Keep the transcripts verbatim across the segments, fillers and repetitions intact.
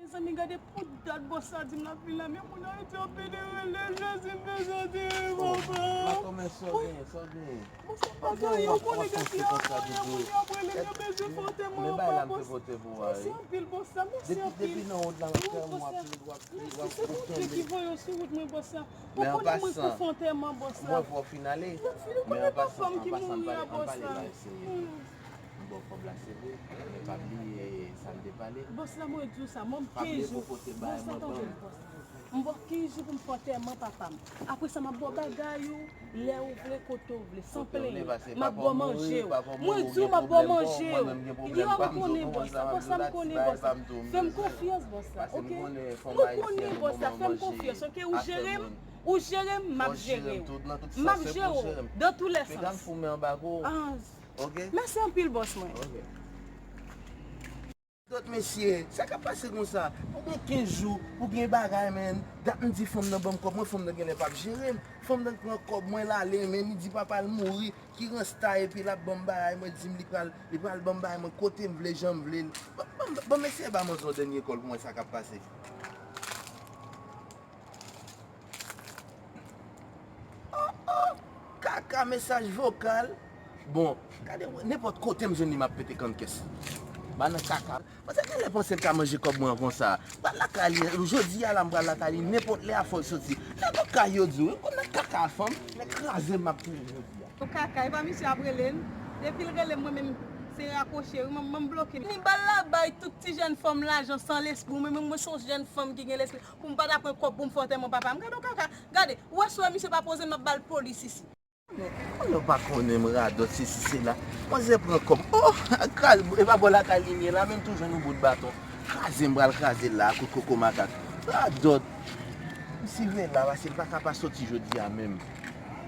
Mezanmi, gade pou dat bòs la di m l ap vin la, men moun Ayiti ap pede rele Jezi, m bezwen tire papa. Makomè, sa w genyen, sa w genyen? Bòs la pa genyen, ou konnen depi avan yè moun yo ap rele m, yo bezwen fè antèman anba bòs. Mèsi anpil bòs la, mèsi anpil. Depi nan wout la, w ap fè mwen ap plede, w ap plede, w ap plede. Mèsi, se Bondye ki voye w sou wout mwen bòs la. Ou konnen mwen pou fè antèman bòs la. Mwen vwè w fin ale. Ou konnen pa fanm ki mouri a bòs la. M ba w kòb la, se vre, men pa bliye sa n te pale. Bòs la, mwen di w sa, mwen kenz jou. Bòs la, tande m, bòs la. M ba w kenz jou pou m fè antèman papa m. Apre sa, m ap ba w bagay ou, lè ou vle, kote ou vle, san plenyen. M ap ba w manje ou. Mwen di w, m ap ba w manje ou. Yo, m konnen bòs la, bòs la, m konnen bòs la. Fè m konfyans, bòs la, oke? Mwen konnen bòs la, fè m konfyans, oke? Ou jere m, ou jere m, m ap jere w. M ap jere w, dans tous les sens. Ok? Mèsi anpil, bòs mwen. Ok. Dòt mesye, sa k ap pase konsa? Ou gen kenz jou, ou gen bagay, men. Dat m di fanm nan ban m kòb mwen, fanm nan genlè p ap jere m. Fanm nan pran kòb mwen, l ale, men li di papa l mouri, ki ransta, epi l ap ban m bagay, mwen di m li pral, li pral ban m bagay mwen kote m vle, jan m vle l. Ban, ban, ban mesye ba manzè yon dènye kòl pou mwen, sa k ap pase. Oh, oh, kaka mesaj vokal. Bon, gade, nenpòt kote m jwenn li, m ap pete kannkès. Ba nan kaka. Paske genlè panse l ka manje kòb mwen konsa. Pral lakay li, jodi a la, m pral lakay li, nenpòt lè a fò l soti. Lè nan kay yo di w, m konn nan kaka fanm, nèg kraze m, m ap touye jodi a. Yon kaka, e pa misye ap rele n. Depi l rele m, mwen menm, se rakwoche, wi, mwen, mwen bloke. Ni bal la bay tout ti jèn fanm lajan san lespri, mwen menm, mwen se yon jèn fanm ki gen lespri. Pou m pa ta pran kòb pou m fè antèman papa m. Gade yon kaka. Gade, ou wè si w wè misye pa poze m, m ap ba l polis isi. Konnen w pa konnen m radòt, sesi sela. Manzè pran kòb. Oh! Kraz, e pa bò lakay li m ye la, menm tou jwenn yon bout baton. Kraze m pral kraze l la, kout koko makak. Radòt. M siveye la, paske l pa ka pa soti jodi a menm.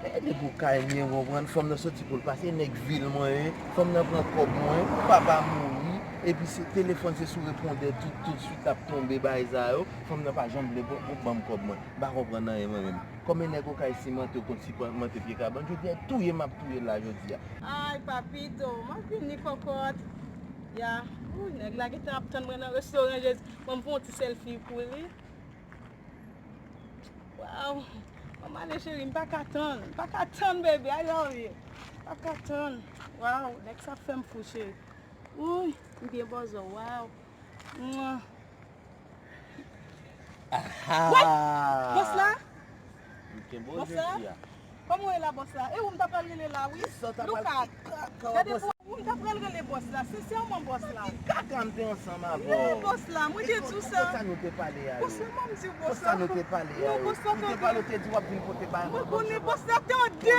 E depi w kay m ye, w konprann, fanm nan soti pou l pase, nèg vil mwen ye, fanm nan pran kòb mwen, papa mouri, epi se telefòn se sou repondè tout, tout swit l ap tonbe, bagay sa yo, fanm nan pa janm vle pou, pou ban m kòb mwen. M pa konprann anyen mwen menm. Konbyen nèg okay simante, ou konn simante pye kabann, jodi a touye m ap touye l la jodi a. Ay, papito, m ap vini kòkòt. Ya, wi, nèg la gentan ap tann mwen nan restoran, Jezi. Ban m fè yon ti sèlfi pou li. Waw, manman ale cheri, m pa ka tann, m pa ka tann, baby, I love you. M pa ka tann. Waw, nèg sa fè m fou, cheri. Wi, m byen bòzò, waw. Mwa. Aha! Wè! Bòs la? M kenbe w jodi a. Kòman w ye la, bòs la? E ou m ta pral rele la, wi. Louka. Gade pou ou m ta pral rele bòs la. Sensèman, bòs la. Ki kaka m te ansanm avè w? Non, bòs la, mwen te di w sa. Konsa nou te pale a yo. Bòs la, mwen di w, bòs la. Konsa nou te pale a yo. Non, bòs la, tande. Ou te pale, ou te di w ap vin pote bagay mwen. Mwen konnen, bòs la, tande.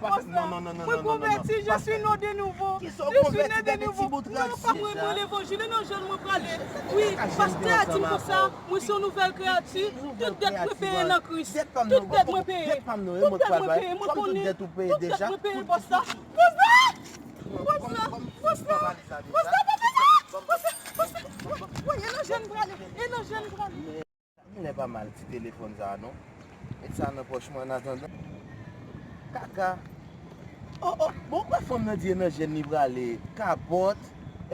Bòs la, mwen konvèti, je suis né de nouveau. Je suis né de nouveau. Non, pa mwen, mwen levanjil, e nan jèn mwen prale. Wi, pastè a di m konsa, mwen se yon nouvèl kreyati. Tout dèt mwen peye nan Kris. Tout dèt mwen peye. Tout dèt mwen peye, mwen konnen. Tout dèt mwen peye, bòs la. Bòs la! Bòs la! Bòs la! Bòs la! Bòs la! Bòs la! Bòs la! Woy, e nan jèn prale! E nan jèn prale! Genlè pa mal ti telefòn sa a non. Met sa nan pòch mwen an atandan. Kaka. Oh, oh, bon, ou wè fanm nan di e nan jèn li prale. Kapòt.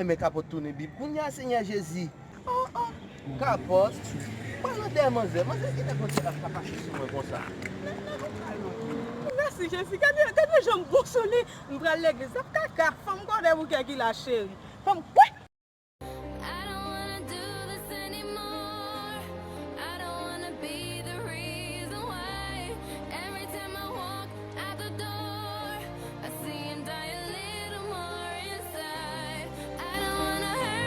Enben kapòt tounen bib. Kounye a, Senyè Jezi. Oh, oh. Kapòt. Pale de manzè. Manzè genlè konn se la k ap pase sou mwen konsa. Mèsi, Jezi. Gade, gade jan m bon sou li. M pral legliz. Sa kaka. Fanm kòdè bouke ki la, cheri. Fanm,